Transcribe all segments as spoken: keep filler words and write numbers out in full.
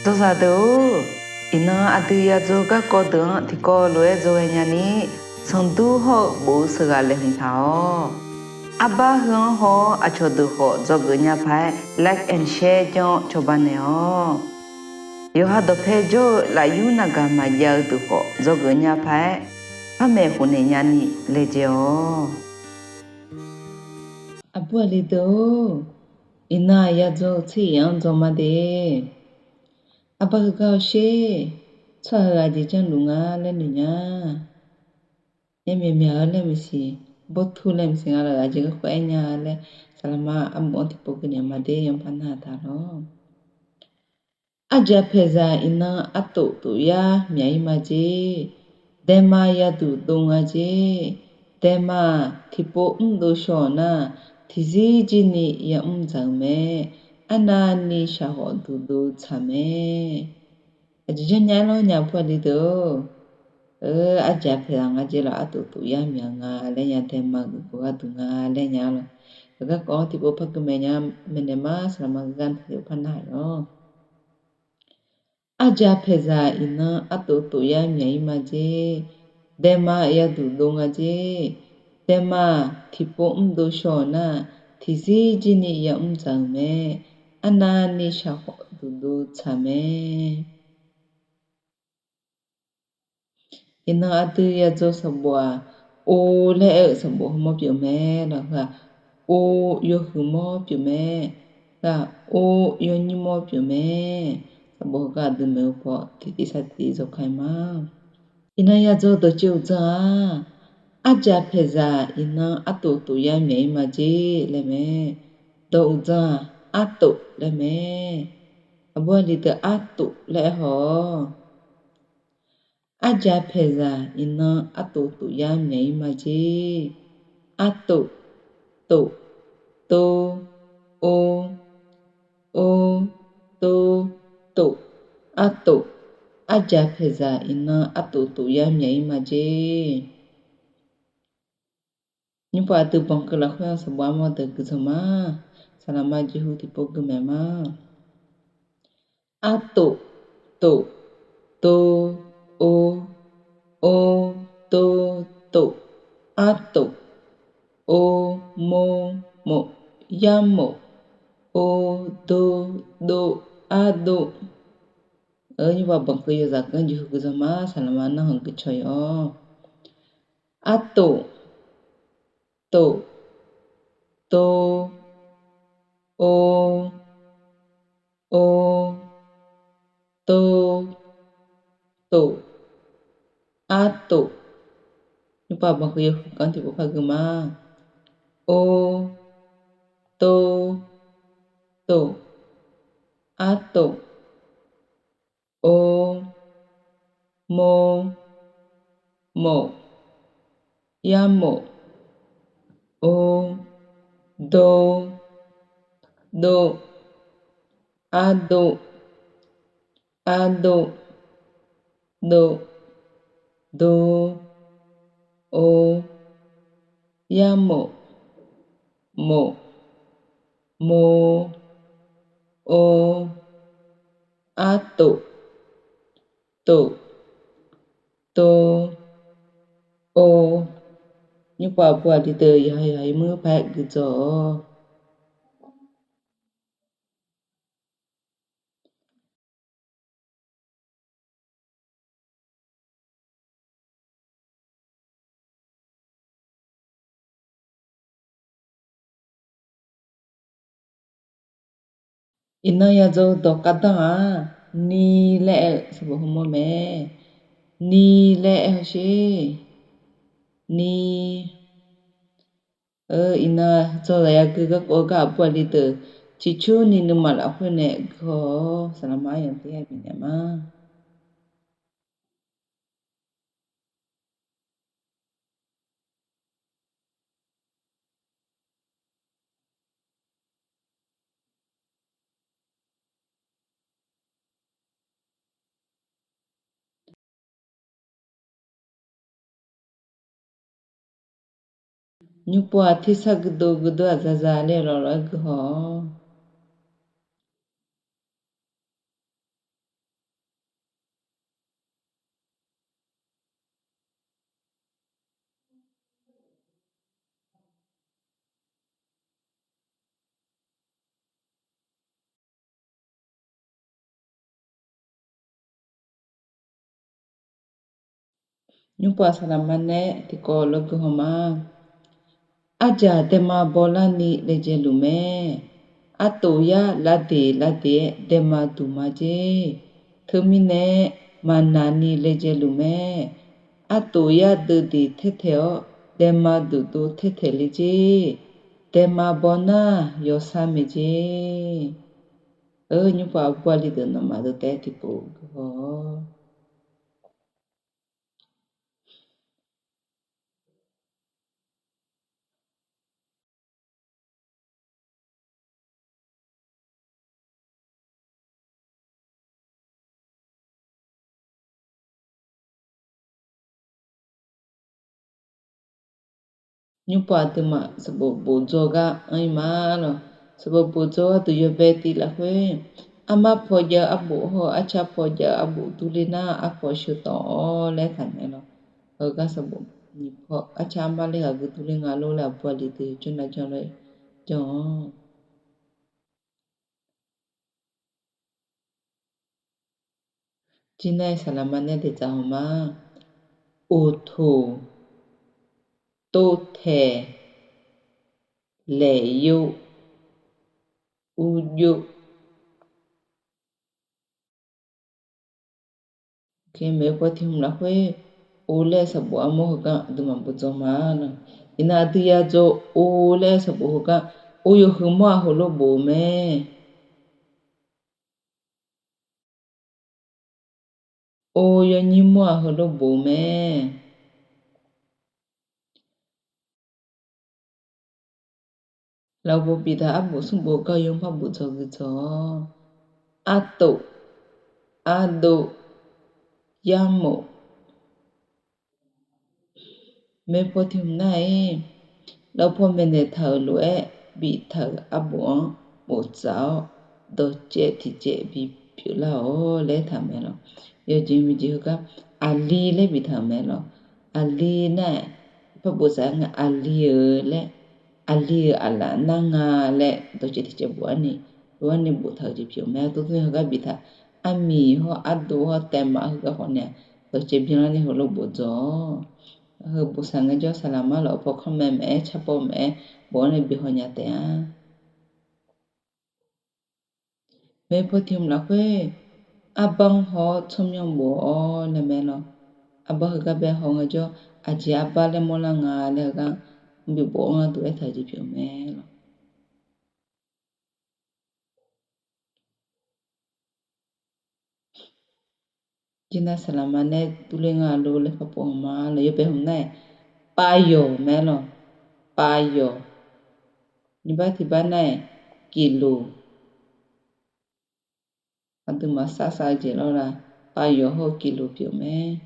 Dzawzaq deuq-or, iqnan aqdui yadzaw garkawv deuq-anr tiqkawv lof-aer dzawghae nyani, sanqdur hawr-eu bof-eu sheuqghaq laeqhmq taq-awq. Arbar heu-anr haw-awr aqcawq deuq khawf dzawgeuf nya paq-aer like and share janr-awr cawba naeq-awq. Yawqha dawqpae jawr-eu lafyur navgaq maqjav-eu deuq khawf dzawgeuf nya paq-aer, par maeqhu naeq nyani laejae-awq. Aqbur aqli deuq-or, iqnan yadzaw-eu tser-iq-anr dzaw ma de. Arbar heugar hawsher, tsawrhaq heu aqjeq janrluf nga laer noeq nya. Yaermyaeq myaq-eu laer maqsiq, bawrtur laer maqsiq nga lawq, aqjeq garkawv aer nya laer, saqlaqma arbof-anr tiqpov gui naeq ma de, yanrpar nar taq lawr. Arjaq paeqzaq iqnan artof tof yar myaq-ir ma jer. Daema yaduq dov nga jer. Daema-aq, tiqpov mrdov shaw-awq nar, tiqzir jir ni yamr dzaq-euq mae. Arnavni shaqkhawf duqdov tsaq mae. Aqjeq janrnya-aer lawr nya aqbur aqli deuq-or. Arjaq paeqzaq nga jer lawq, artof tof yar myaq nga laer nya, daema geuf khawf gharduq nga laer nya lawq. Heugar kawv-anr tiqpov par gui maeq nya, maeqnaeq ma, saqlaqma geugar tiqpov par nar-aq yawr. Arjaq paeqzaq iqnan artof tof yar myaq-ir ma jer. Daema yaduq dov nga jer. Daema-aq, tiqpov mrdov shaw-awq nar, tiqzir jir ni yamr dzaq-euq mae. Arnavni shaqkhawf duqdov tsaq mae. Iqnan aqdui yadzaw sanqbof-aq, o laer aer-eu sanqbof heumawr pyeuf mae lawq. Heu-aq, o yawhuiq mawr pyeuf mae. Heu-aq, o yawnyir mawr pyeuf mae. Sanqbof heugar aqdui maeq-eu paw tiqtiv sar tiqtiv dzawrka-ir ma. Iqnan yadzaw dawqtsuif uqdzan-aq, arjaq paeqzaq iqnan artof tof yar myaq-ir ma jer laer mae. Dawq uqdzan-aq, artof laer mae. Aqbur aqli deuq artof laer aer haw-awq. Arjaq paeqzaq iqnan artof tof yar myaq-ir ma jer. Artof, tof, tov, or, or, tov, tof, artof. Arjaq paeqzaq iqnan artof tof yar myaq-ir ma jer. Nymrpov aqdui banqkeuv lafkhoer-anr sanqbof armawr deuq gui dzawq ma. Saqlaqma jeqhu tiqpov gui maeq ma. Artof, tof, tov, or, or, tov, tof, artof. Or, mor, mof, yarmof. Or, dor, dov, ardov. Nymrpov banqkeuv yawzaq keuv-anr jeqhu gui dzawq ma. Saqlaqma narhaq gui caw-ir-awq. Artof, tof, tov, or, or, tov, tof, artof. Nymrpov banqkeuv yawhuiq keuv-anr tiqpov par gui ma. Or, tov, tof, artof. Or, mor, mof, yarmof. Or, dor, dov, ardov, ardov, dov, dor. Or, yarmof, mof, mor. Or, artof, tof, dor, or. Nymrpov aqbur aqli deuq yawqha yawqha-ir muir paq-aer gui dzawq-awq. Iqnan yadzaw dawq khavdanr-aq, ni laer aer-eu sanqbof heumawr mae. Ni laer aer hawsher. Ni. Iqnan dzawzaq yagui garkawv-eu gar aqbur aqli deuq ciqcurni nuima lafkhoer nae gui haw-awq. Saqlaqma aryamq tiq yar bifnaeq ma. Nymrpov-aq, tersar guirdov guirdov-aq zaza laer lawqlawq-aer gui haw-awq. Nymrpov-aq saqlaqma nae tiqkawv lawr gui haw ma. Arjaq daema bawlarni laejae luf mae. Artof yar lavdeq lavdeq-aer daema duq ma jer. Teumirnae maqnaqni laejae luf mae. Artof yar deuvdeq taertaeq-awr daema duqdov taertaeq le jer. Daema bawnar yawsar mae jer. Nymrpov aqbur aqli deuq nawmaf deuq taef-aer tiqkawv gui haw-awq. Nymrpov aqduimaf sanqbof bofdzaw gar anr-ir ma lawq. Sanqbof bofdzaw gharduq yawbae tiv lafkhoer, armar paw jav-eu arbof hawr-eu arcar paw jav-eu arbof durler nar, arkawv sheuq tawf-awr laer taq mae lawq. Heugar sanqbof nyiq paw arcar armar ler ghaq gui durler nga lor laer aqbur aqli deuq yawjanr nar janr lor-ir janr-awq. Jir nar-iq saqlaqma nae daeqdzaq haw ma. Uqtoq, tovtaeq, laeqyov, urjov. Maeq-eu paw tiq hmq lafkhoer, o laer-eu sanqbof armawr heugar aqduimaf bofdzaw ma lawq. Iqnan aqdui yadzaw o laer-eu sanqbof heugar, o yawhuiq mawr-aq heulof bof-eu mae. O yawnyir mawr-aq heulof bof-eu mae. Lafov biftaq arbof smrbof gar yawmr par bofdzaw gui dzaw-awq. Artof, ardov, yarmof. Maeq-eu paw tiq hmq nar-iq, lafov paw maeqnaeq taq-euq lof-aer biftaq-euq arbof-anr bof tsaf-awr, dawqcaev tiqcaev bipyeuf lar-awq laer taq mae lawq. Yawjeq miqjeq heugar, aqli laer biftaq-euq mae lawq. Aqli nar-aq, par bof tsaf-aer ngae, aqli-euq laer, aqli-euq aqlaf nar nga laer dawqcaev tiqcaev bof-aer ni, lof-aer ni boftaq-euq jeq pyeuf-eu mae. Tov tov-aer heugar biftaq, armiq hawr ardov hawr taevmaf heugar khawf nae-aq, dawqcaev byanlarni heulof bofdzaw-awq. Heu bof saq ngaejawr saqlaqma lafov paw kanr mae maeq-aer carpawv maeq-aer bof-awr nae bihaw nya taef-a. Maeq-eu paw tiq hmq lafkhoer, arbar-anr haw-awr tsawrmyanr bof-awr laer mae lawq. Arbar heugar bae haw ngaejawr, aqjeq arbar laer mawrlar nga laer heugar, mr bif bof-anr gharduq aertaq-eu jeq pyeuf-eu mae lawq. Jir nar saqlaqma nae durler nga lor laer par bof haw ma lawq. Yawbae hmq nar-aq, pavyawq mae lawq. Pavyawq. Nyiq bar tiq bar nar-aq, kifloq. Aqduimaf sar sar-eu jeq lawr la, pavyawq hawr-eu kifloq pyeuf mae.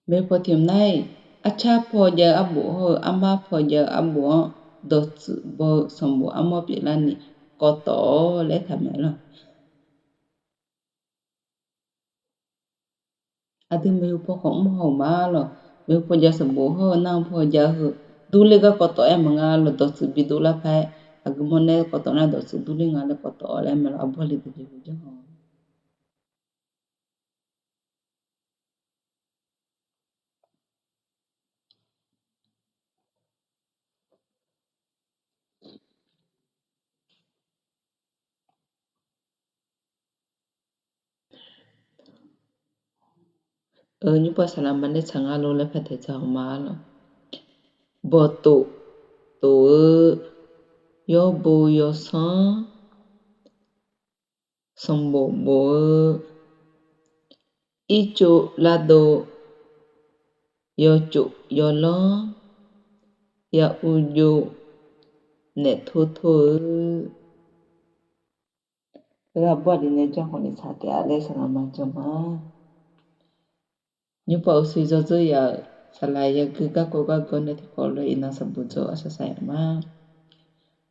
Maeq-eu paw tiq hmq nar-iq, arcar paw jav-eu arbof hawr-eu armar paw jav-eu arbof-anr dawqtsuif baw-eu sanqbof armawr pyeuflarni kawv tawf-awr laer taq mae lawq. Aqdui maeqhu paw khawf mr haw-euq ma lawq. Maeqhu paw jav sanqbof hawr-eu nar-eu paw jav heu durler gar kawv tawf-aer maqnga lawq. Dawqtsuif bidov lar paq-aer, aqgeu mawr nae kawv tawf nar dawqtsuif durler nga laer kawv tawf-awr laer mae lawq. Aqbur aqli deuq jeqhu janr haw. Nymrpov saqlaqma nae tsaq nga lor laer par daeqdzaq haw ma lawq. Bawqtof tof-eu, yawbo yawsanr, sanqbof bof-eu, ircov lavdov, yawcof yawlanr, ya uv jov, naef tor tor-eu. Aqbur aqli nae janr khawf ni tsaq taef-a laer saqlaqma jan ma. Nymrpov uqshoe dzawdzeur yaf-euq saqlaq yagui garkawv gargawv nae tiqkawv lof-aer iqnan sanqbof dzaw arsaq saq yaf ma.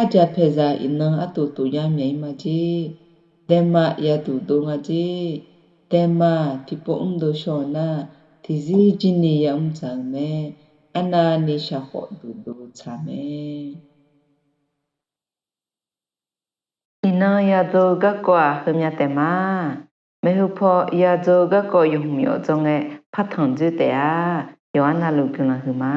Arjaq paeqzaq iqnan artof tof yar myaq-ir ma jer. Daema yaduq dov nga jer. Daema tiqpov mrdov shaw-eu nar, tiqzir jirni yamr dzaq-euq mae. Arnavni shaqkhawf duqdov tsaq mae. Iqnan yadzaw-eu garkawv-aq heumya taef ma. maeqhu paw ya dzaw-eu garkawv yawq hmq yawf dzawr ngae partanq dzoer taef-a. Yawqha navluf guiqlanq huiqma.